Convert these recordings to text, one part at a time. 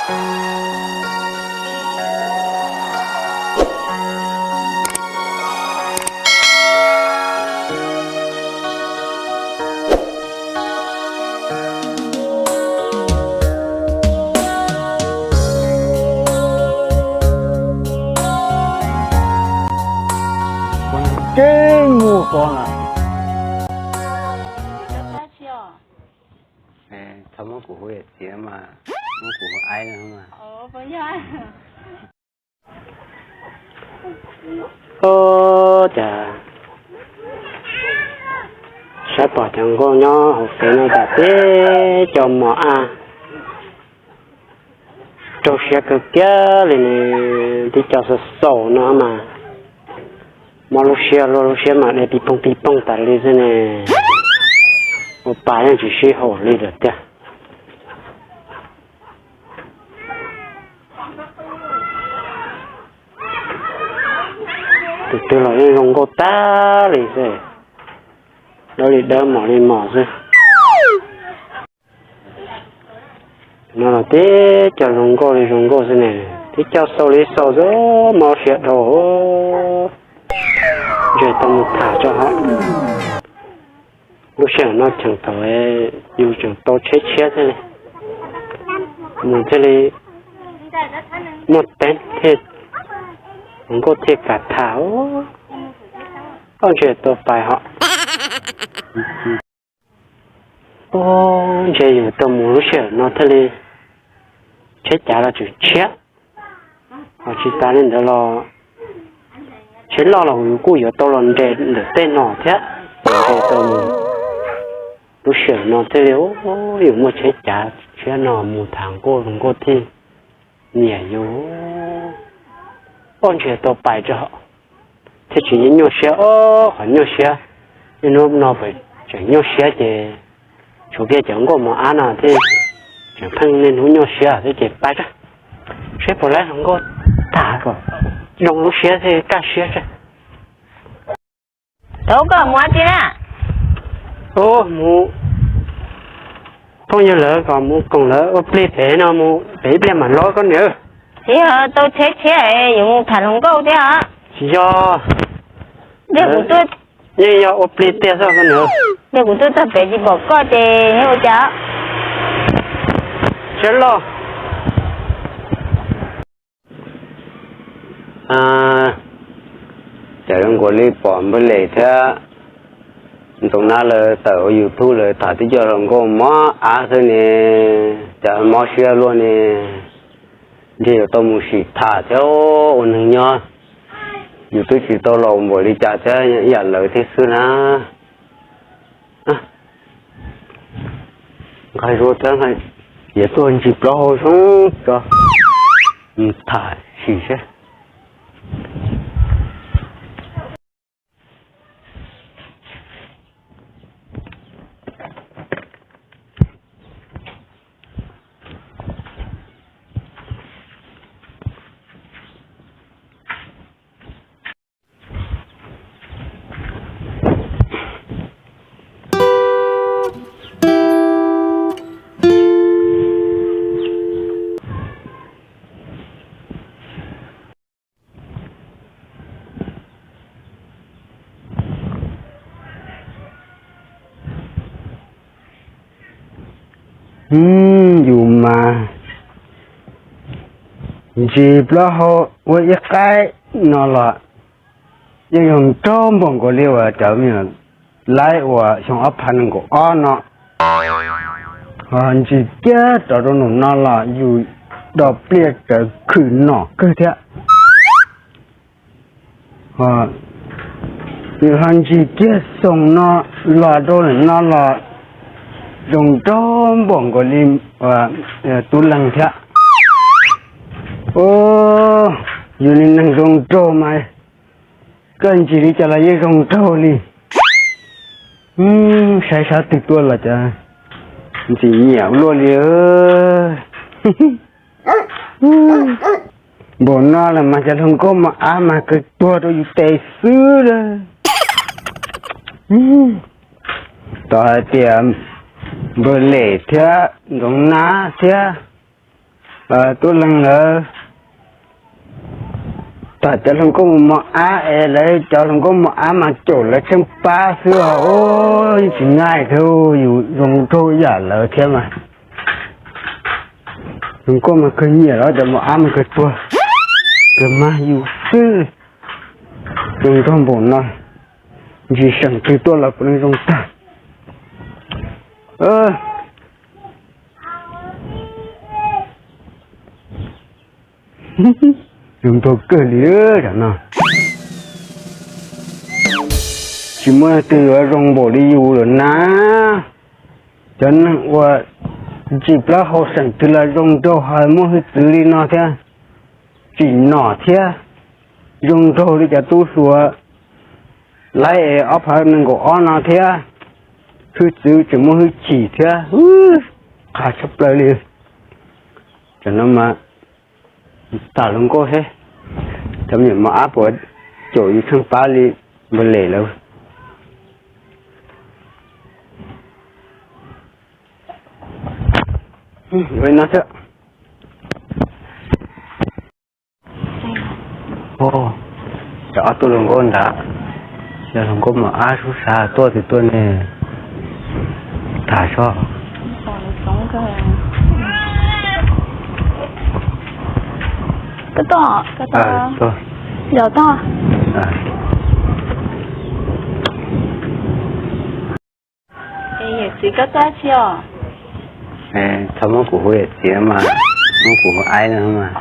Keej mus ko na. Txhob muab kuv hu txiv mas, muab kuv hu aib no mas. Ov, cas saib pom cov nkauj nyob hauv tsev no cas tib co mos ab rau siab kawg kiag li ne. Tib co xaus xaus no mas mob lub siab luaj, lub siab mas de pis poog pis poog tas li xwb ne. Ua pa yeej tsis sib haum li lawm tiag. Tus twg los yeej zoo nkauj tag li xwb, dawb li dawb mos li mos xwb. No los tib co zoo nkauj li zoo nkauj xwb ne, tib co xaus li xaus xwb, mob siab dhau. Ntshe tau mus tham tso hov. Lub sij hawm no cheem thaum yus tseem tau tsheb tshiab thiaj li mus thiaj li muaj teeb thiaj, hluas nkauj thiaj kam tham. Koj ntshe tau pais hov. Ntshe yus tau mus lub sij hawm no thiaj li tsheb cav los tseem tshiab. Ho tsis tas li ntawd los tsheb loj los yus kuj yuav tau los nres ntawm tej no thiab. Ntshe tau mus lub sij hawm no thiaj li yus muaj tsheb cav tshiab no mus tham nkauj, hluas nkauj thiaj nyiam yus. Koj ntshe tau pais tso thiaj tsis nyuaj siab. Ob, qhov nyuaj siab, niaj hnub no tseem nyuaj siab ces tshuav kiag cov nkauj mos ab no thiaj tseem pheej niaj hnub nyuaj siab thiab ces pais tso, seb puas laib hluas nkauj tham kom zoo lub siab thiaj kaj siab tso. Tau, koj mus dab tsi na? Mus, phooj ywg lawv kom mus koom lawv ua plig pem no, mus pem ib pliag mam los koj niam. Txiv, tau tsheb tshiab yuav mus tham hluas nkauj thiab os. Tsis yog, yeej yog ua plig tiag xwb koj niam. Yog kuv tuaj txog pem tsis pom koj ces ua cas? Tsheb loj. Cas zoo nkaus li pom npawg Lem thiab Ntxoov Nab lawv tawm ua YouTube lawv tham tib co hluas nkauj mob ab xwb ne, cas mob siab luaj ne. Ntshe yuav tau mus sim tham thiab ua neeg nyob, yus twb tsis tau laus npaum li cas thiab ib yam lawv thiab xwb na. Nqaij zuag thiab, yuav tuaj ntsis plaub hau zoo tso, mus tham sim seb. Yus mas ntsis plaub hau ua ib qaib no los yeej zoo nraug npaum nkaus li uas cov me nyuam laib uas xyoo ob phav nees nkaum ob no. Ho ntsis kiag rov rau nraum no los yus do pliaj rawv khwm nom kawg thiab. Ho yus ho ntsis kiag xoo no los rau ntawm no los zoo nraug npaum nkaus li tub leeg thiab. Yus li neeg zoo nraug mas koj ntsis li cas los yeej zoo nraug li. Saib sab twg tuaj los cas ntxim nyiam luaj li. Npaum no lawm mas cov hluas nkauj mos ab mas kawg tuag rau yus tes xwb lawm. Tos hais tias npawg Lem thiab Ntxoov Nab thiab Tub Leeg lawv tham cov hluas nkauj mos ab es lawv cov hluas nkauj mos ab mas caum lawv tsheej pab xwb os, yeej tsis nqaij thiab, yus zoo nraug ib yam lawv thiab mas. Hluas nkauj mas kawg nyiam los cov mos ab mas kawg tuag, kawg mag yus xwb. Zoo nraug npaum no, ntsis seem twg tuaj los puav leej zoo tag. Zoo nraug kawg li tam no. Tsis muaj leej twg yuav zoo npaum li yus lawm na. Cov neeg uas ntsim plaub hau seem twg los zoo nraug, ho muaj hwj txwv li no thiab, tsim nom thiab, zoo nraug li cov tub hluas laib es ob phav nees nkaum ob no thiab, hwj txwv tseem muaj hwj chim thiab, qab tshaj plaws li. Tam no mas tham hluas nkauj seb cov me nyuam mos ab puas caum yus tsheej pab li npawg Lem lawv. Cov ob tug hluas nkauj ntawd, yog hluas nkauj mos ab sub sav tuaj twg tuaj ne, tham seb. Txiv, koj tuaj tsi os? Txhob muab kuv hu yawm txiv mas, muab kuv hu aib no mas.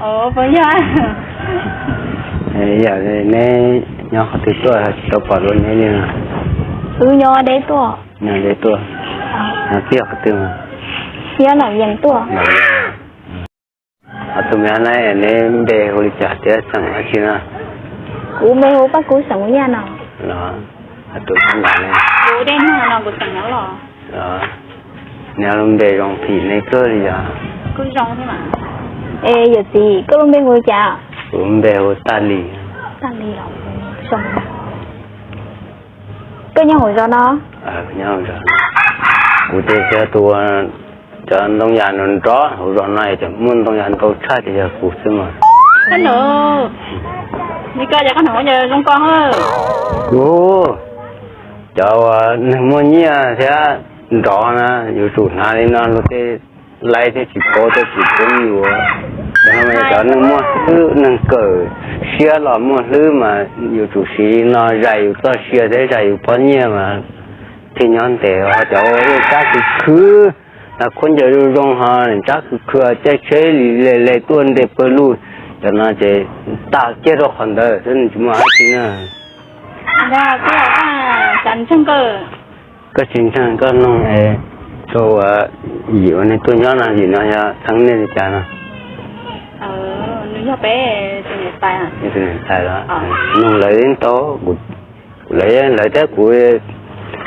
Yog neb nyob qhov twg tuaj tsis tau pom dua neb li no? Wb nyob deb tuaj. Nyob deb tuaj. Nyob tij qhov twg mas? Nyob Nam Yees tuaj. Ho tus me nyuam na, neb npe hu li cas thiab xeem dab tsi na? Kuv npe hu Paj Kub xeem Hmoob Yaj no. Los, tus ntawd ne? Kuv dej nag no kuv xeem Hmoob los. Neb lub npe zoo phim nej kawg li yog. Kuj zoo thiab mas. Es yawm txiv, koj lub npe hu li cas? Kuv npe hu Taj Lis. Taj Lis los? Koj nyob hauv zos no? Kuv ces yog tus, cov ntoo yas nrov nrov hauv zos no es cov muaj ntoo yas ntau tshaj ces yog kuv xwb mas. Hello, ne koj cas koj hnov zoo koj? Kuv, cov uas neeg muaj nyiaj thiab nrov na yuav tsum hnav li no luag tej laib thiaj tsis paub thiaj tsis poob yus. Cov no mas yog cov neeg muaj hlwb, neeg kawm siab los muaj hlwb mas yuav tsum siv li no zais yus txoj sia thiab zais yus pob nyiaj mas thiaj nyob ntev. Ho cov ua tsab khwv khwv, hnav khaub ncaws zoo zoo ho tsab khwv khwv, caij tsheb li le le tuaj nte pawg lug, cov no ces tas kiag rau qhov ntawd xwb, tsis muaj dab tsi na. Koj tsis ntseeg koj noog es rau uas yim uas nej tuaj nyob no, yim no yog txheeb nej li cas no? Tus niam tais los nug lawv yeej tau, lawv, lawv thiab kuv,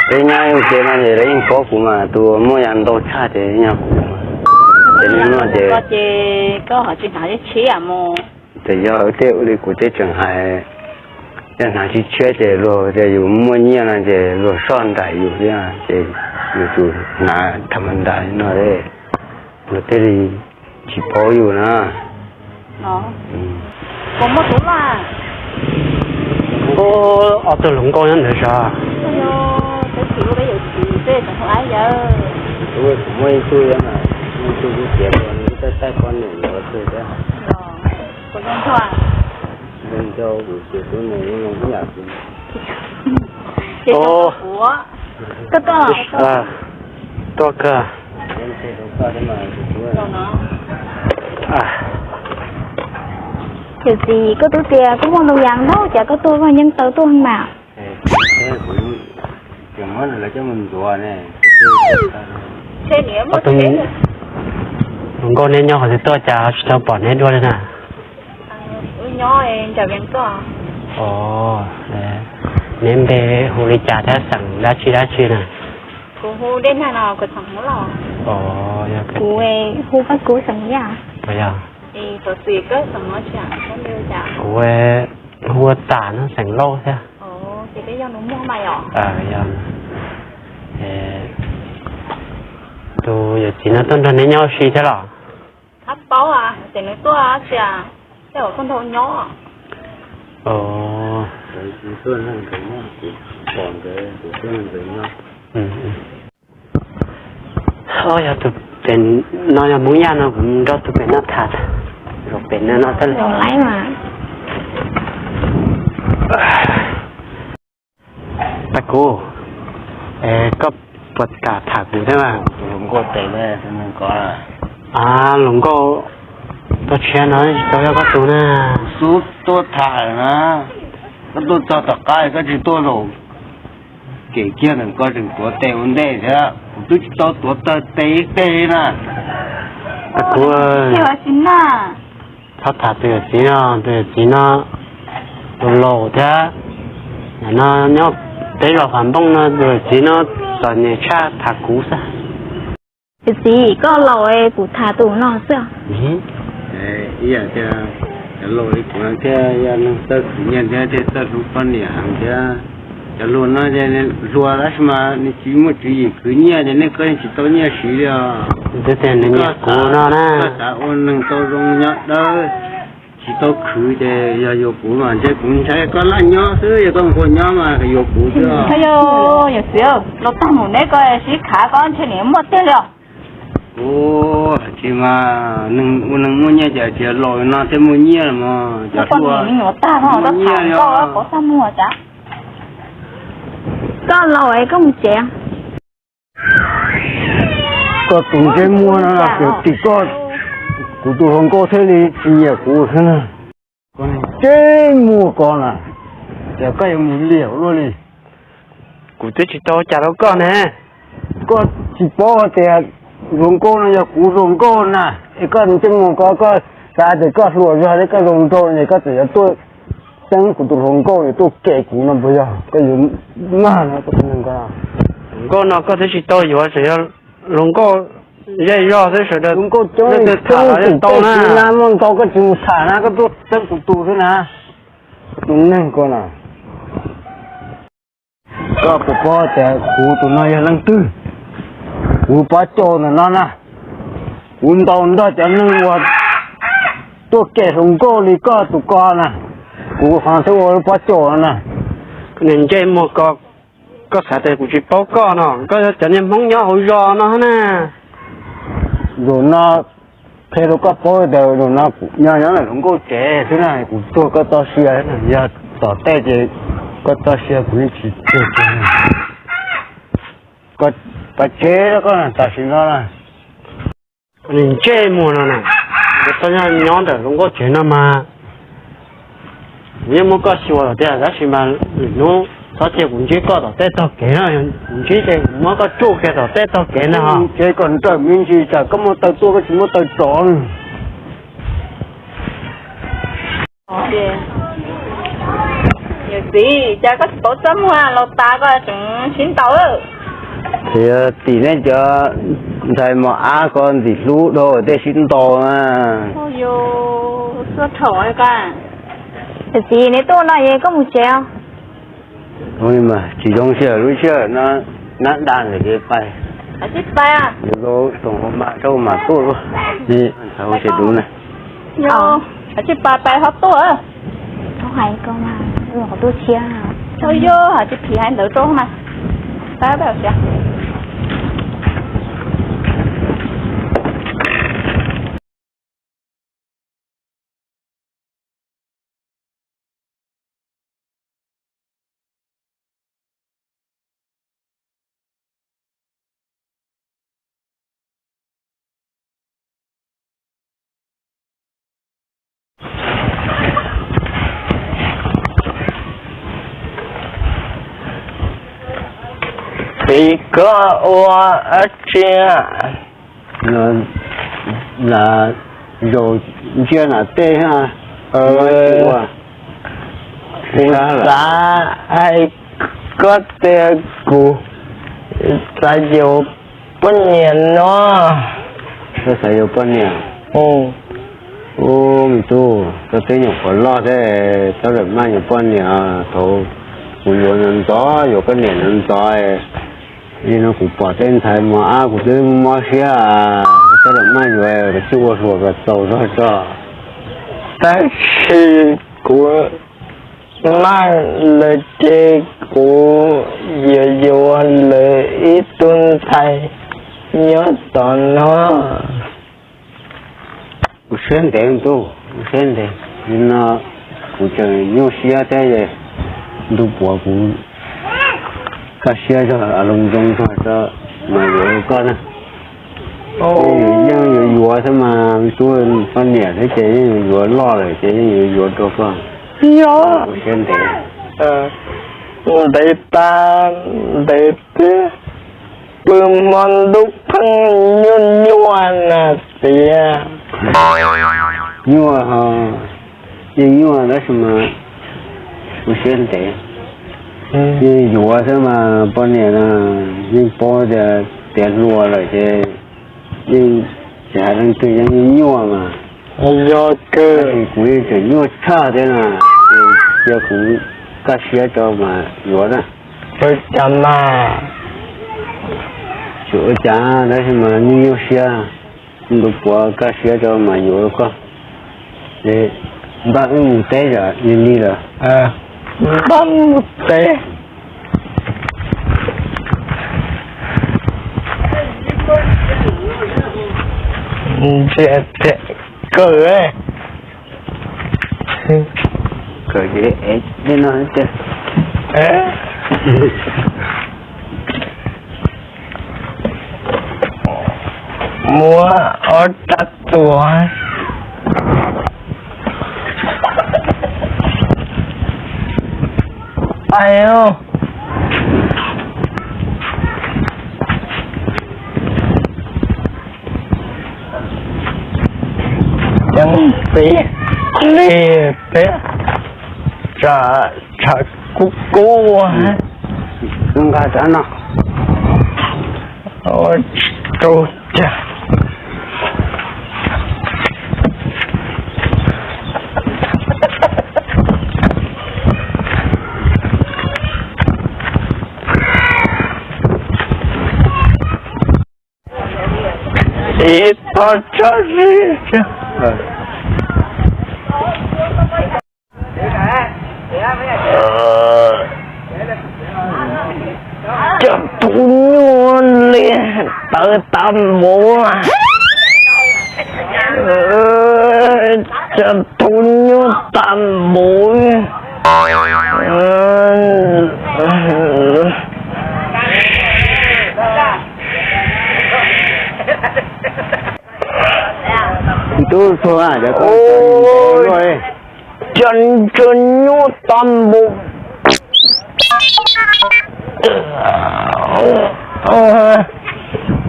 peb nyob ib ce no ces lawv yeej paub kuv mas, tus muaj yas ntau tshaj ces yog kuv. Ces nej no ces, ces koj ho tsis hnav tshiab mus. Ces yog tej ua li kuv twb tseem hais, yog hnav tshiab tshiab ces luag tias yus muaj nyiaj no ces luag soj nraim yus thiab ces yus tus hnav tham ma ntas li no, luag thiaj li tsis paub yus na. Ob tug hluas nkauj nyob ntawd sav. Kuv muaj ib tug, ib tug kuv tiav, ib tug taij poj niam los twg thiab. Zoo nraug, kuv tiav tub nws zoo ib yam kuv. Koj tuaj, tuaj kawg. Yawm txiv, koj twb tias koj muaj ntoo yas ntau cas koj tuaj vaj nyeeb taw tuaj mas. Hluas nkauj neb nyob qhov twg tuaj cas tsis tau pom neb dua li na? Neb npe hu li cas thiab xeem dab tsi dab tsi na? Kuv hu Paj Kub xeem Yaj. Kuv hu Tas no xeem Lauj thiab. Yog, tus yawm txiv no tuaj nrog neb nyob ua si thiab los? Paub, Ces nws tuaj tsi, tej zaum tuaj nrog nyob. Yog tus pem no yog Hmoob Yaj no kuv nrog tus pem no tham, zaum pem no no tau lawm. Tag kuv, koj puas kam tham kuv thiab mas? Hluas nkauj, hluas nkauj tau tshiab no tsis tau yog koj tus na. Xub tuaj tham na, koj tuaj txog tom qab koj tsis tuaj zaum kem kiag ntawm ko tseem tuav tes ua ntej thiab, kuv twb tsis tau tuav tawg tes ib teg li na. Kuv txhob tham tus yawm txiv no, tus yawm txiv no tus laus thiab, no nyob peb zos Fav Npooj no tus yawm txiv no txom nyem tshaj tham kuv xwb. Yawm txiv, koj laus kuv tham tus no xwb. Ib yam tias cov laus li kuv thiab yog neeg txawj khwv nyiaj thiab thiaj txawj hlub poj niam heev thiab. Cov hluas no ces hluas tab sis mas nws tsis muaj tswv yim khwv nyiaj ces nej koj yeej tsis tau nyiaj siv li os. Twb tias nws nyiam kuv no na. Koj xav ua neeg tau zoo nyob dawb, tsis tau khwv ces yog yuav kuv mas ntshe kuv ntshai koj laj nyob xwb, yog koj nquag nyob mas yuav kuv xwb. Yawm txiv, laus tag mus neb koj sib khav koj ntshe nim muaj tiag li os. Ua tsis mas neeg ua neeg muaj nyiaj ces tsis yog laus no thiaj muaj nyiaj los mas cov hluas me nyuam tag no muaj nyiaj li os. Koj laus es koj mus tsev. Koj tus ntsej muag no, tim koj, kuv tus hluas nkauj thiaj li tsis nyiam kuv xwb na. Koj ntsej muag ko na, cas koj yuav mus liam luaj li. Kuv twb tsis tau ua cas rau koj ne. Koj tsis paub tias hluas nkauj no yog kuv hluas nkauj na, es koj ntsej muag ko koj xav tias koj hluas zog thiab koj zoo nraug es koj txawm yuav tuaj txeeb kuv tus hluas nkauj es tuaj kem kuv no puas yog koj yuav mag no koj tus neeg ko. Hluas nkauj no koj twb tsis tau yuav, tseem yog hluas nkauj zej zog xwb, sawv daws hluas nkauj coob li coob, tsis tau na, muaj ntau koj tsis mus tham na, koj tuaj txeeb kuv tus xwb na, koj tus neeg ko na. Koj puas paub tias kuv tus no yog leej twg? Kuv pov caus ntawm no na, kuv ntaus nrog cov neeg uas tuaj kem hluas nkauj li koj tus ko na, kuv qhov thiaj ua lub pov caus no na. Niag ntsej muag ko, koj xav tias kuv tsis paub koj no, koj yog cov niag Hmoob nyob hauv zos no na. Zaum no qhia rau koj paub tias zaum no kuv nyob nyob ntawm hluas nkauj tsev xwb na, kuv tuag koj txoj sia, yog tom tej ces koj txoj sia kuv yeej tsis tseg kiag. Koj pab tsev koj tam sim no na. Niag ntsej muag no na, kuv txhob nyob nyob ntawm hluas nkauj tsev no mas kuv yeej muab koj xyuas lawm tiag, tab sis mas lwm hnub txhob cia kuv ntsib koj tom tej tog kev no, kuv ntsib ces kuv muab koj tsuj kiag tom tej tog kev no. Tsev kom nrawm me ntsis, tsam koj muaj taw tuaj koj tsis muaj taw tso. Yawm txiv, cas koj tsis paub txaj muag los tas koj tseem sib ntaus? Yog tim nej cov ntxhais mos ab ko ntxim hlub dhau tej sib ntaus na. Yawm txiv, neb tuaj no es koj mus tsev os. Tsis zoo sij hawm, lub sij hawm no nab dag lawm ces pais. Yuav tau tsoom hauv mas rau mas tuaj luaj. Tsis pais pais ho tuaj. Yog tsis phim hais ntawd rau mas. Pab pab siav. Txiv, koj ua dab tsi? Zaum ntsia nam tej. Kuv xav hais koj tias kuv xav yuav poj niam no. Koj xav yuav poj niam? Ub, me tub, koj twb nyuam qhuav loj thiab, txhob rawm maj yuav poj niam. Thaum kuv yuav ntxov ntxov, yuav koj niam ntxov ntxov, li no kuv pom tej ntxhais mos ab kuv twb mob siab. Koj maj yuav tsis ua hluas kom txaus zog tso. Tab sis kuv maj lawm ces kuv yuav yuav lawv ib tug ntxhais nyob tom no. Ua siab ntev ntuj, ua siab ntev. Nim no kuv tseem nyuaj siab thiab, ntu puav kuv kaj siab zog, loo zoo zog tso mas yuav rau koj na. Yeej yuav yuav xwb mas, tub poj niam thiab ces yeej yuav yuav loj lawm ces yeej yuav yuav rau koj. Yog, ua siab ntev. Ntev tas ntev tiag, pw hmo ntuj pheej nyuaj nyuaj na tiag. Nyuaj ho, yeej nyuaj tab sis mas ua siab ntev. Yeej yuav xwb mas poj niam na, yeej paub tias tiav hluas lawm ces yeej tsis hais leej twg yeej nyuaj mas. Yog kawg. Tab sis kuv yeej tseem nyuaj tshaj thiab na, ces cia kuv kaj siab tso mas yuav na. Ua cas mas, tsis ua cas tab sis mas nyuaj nyuaj siab, ntu puav kaj siab tso mas yuav rau koj. Es npaj wb mus teb yom, lig lig lawm. Npaj mus teb. Ntsia tiag kawg. Kawg li, es li no tiag. Muab ob rab tuas. Pais os. Ceev tiv li thiab, tshav kub kub. Nqa rab no. Ua tsis tau cas. Ib tog tso zis. Cov tub nyuaj li tawv tas npaum. Cov tub nyuaj tas npaum. Tub txhua, cov ntsuag nyuaj tas npaum.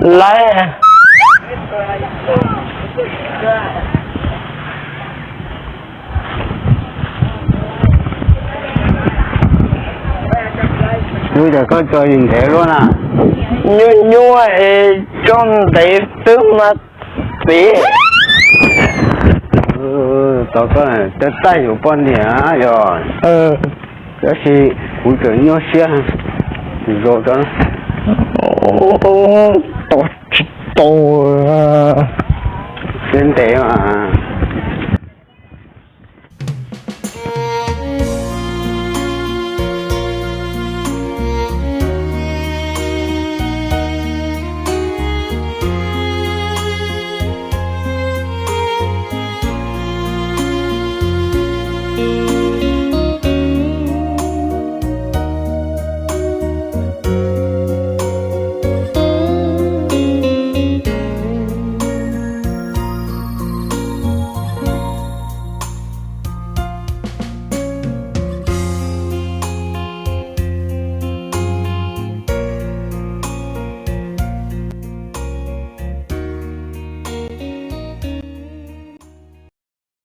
Lawv, kuv cov koj tso ntev luaj na. Nyuaj nyuaj es tso ntev xwb mas txiv. Tau koj, tab sis yuav poj niam yog, tab sis kuv tseem nyuaj siab tus zoo tso. Tau tsis tau, siab ntev mas.